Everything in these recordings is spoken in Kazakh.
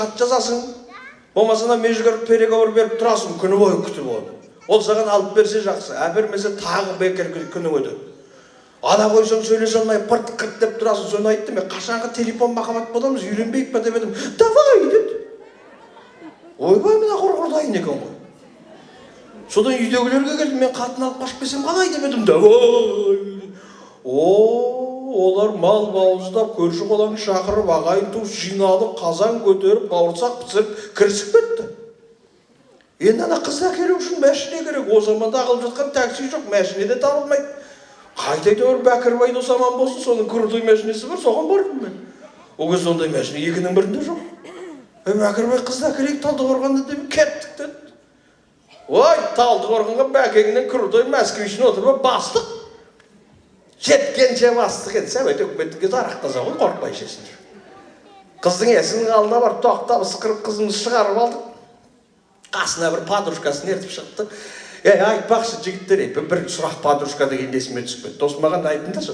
Хат жазасың, болмаса ана межгород переговор беріп тұрасың, күні бойы күтіп оны. Ол саған алып берсе жақсы, әпермесе тағы бекер күнің өтеді. Ала қойсаң сөйлесе алмай пырт қырт деп тұрасың. Соны айттым мен, қашанғы телефон махаббат боламыз, үйленбейік па деп едім. Давай деді. Ойбай, мына құрғыр дайын екен ғой. Содан үйдегілерге келдім, мен қатын алып қашып келсем қалай деп едім. Давай. О, олар мал бауыздап, көрші қолаң шақырып, ағайын туыс жиналып, қазан көтеріп, бауырсақ пісіріп кірісіп кетті. Енді ана қызды әкелу үшін машина керек. О заманда ағылып жатқан такси жоқ, машина де табылмайды. Қайта әйтеуір Бәкірбай дос аман болсын, соның крутой машинасы бар, соған бардым мен. Ол кезде ондай машина екінің бірінде жоқ. Ей, Бәкірбай, қызды әкелейік Талдықорғанда деп кеттік деді. Ой, Талдықорғанға Бәкеңнің крутой Москвичіне отырып бастық. Жеткенше бастық енді, Совет өкіметтің кезі арақ таза ғой, қорықпай ішесіңдер. Қыздың есігінің алдына барып тоқтап, ысқырып қызымызды шығарып алдық. Қасына бір подружкасын ертіп шықты. Ей, айтпақшы, жігіттер, бір сұрақ подружка деген есіме түсіп кетті. Осы маған айтыңдаршы.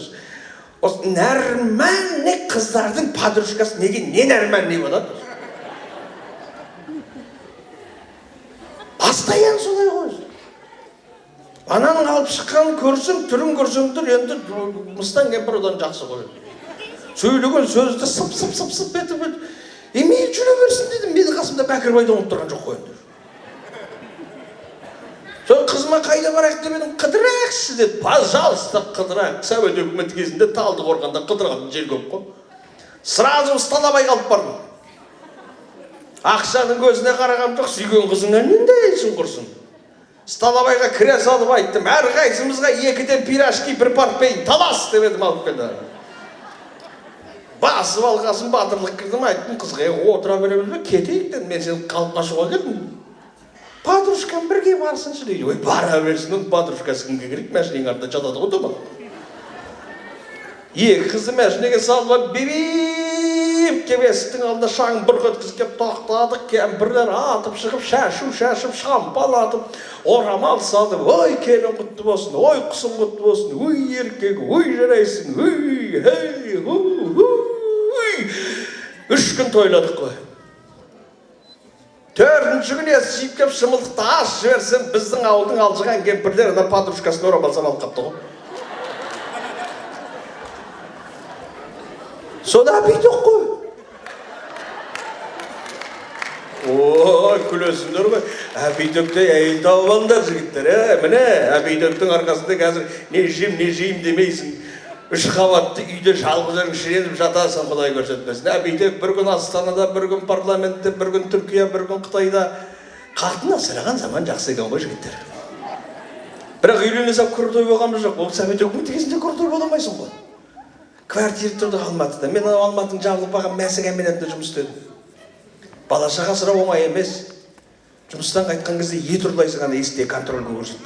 Осы нормальный қыздардың подружкасы неге не нормальный болады? Постоянно солай ғой. Ананың алып шыққанын көрсең, түрін көрсеңдер, енді мыстан кемпір одан жақсы ғой. Сөйлеген сөзді сып сып сып сып етіп, мейлі жүре берсін дедім. Менің қасымда Бәкірбай да оңып тұрған жоқ қой енді. Сол қызыма қайда барайық деп едім, қыдырайықшы деді. Пожалуйста, қыдырайық. Совет өкіметі кезінде Талдықорғанда қыдыратын жер көп қой. Сразу Столобайға алып бардым. Ақшаның көзіне қараған жоқ, сүйген қызыңа нендей әйелсің құрсын. Столобайға кіре салып айттым, әрқайсымызға екіден пирожки, бір портвейн, талас деп едім, алып келді. Басып алғасын батырлық кірдім, айттым қызға, отыра береміз бе, кетейік дедім, мен сені қалып қашуға келдім. Подружкам бірге барсыншы дейді. Ой, бара берсін, оның подружкасы кімге керек, машинаның артында жатады ғой домалап. Екі қызды машинаға салып алып, бибип кеп есіктің алдында шаң бұрқ еткізіп кеп тоқтадық. Кемпірлер атып шығып, шашу шашып, шампан атып, орамал салып, ой, келін құтты болсын, ой, құсың құтты болсын, ой, еркек, ой, жарайсың, ой, хей, ху, ху, ой. 3 күн тойладық қой. 4-ші күні есі жиып кеп шымылдықты ашып жіберсем, біздің ауылдың алжыған кемпірлер ана подружкасын орамал салып алып қапты ғой. Сода бүйтіп қой. Ой, күлесіңдер ғой. Әбидөктей әйел тауып алыңдар, жігіттер. Міне, Әбидөктің арқасында қазір не жеймін, не жеймін демейсің. 3 қабатты үйде жалғыз өзің шіреніп жатасың, Құдай көрсетпесін. Әбидөк бір күн Астанада, бір күн парламентте, бір күн Түркия, бір күн Қытайда. Қатын асыраған заман жақсы екен ғой, жігіттер. Бірақ үйлене салып крутой болғанымыз жоқ. Ол Совет өкіметі кезінде крутой бола алмайсың ғой. Квартира тұрдық Алматыда. Мен анау Алматының жабылып қалған мәсі комбинатында жұмыс істедім. Бала шаға асырау оңай емес. Жұмыстан қайтқан кезде ет ұрлайсың, ана есікте контрольге көрсетіп.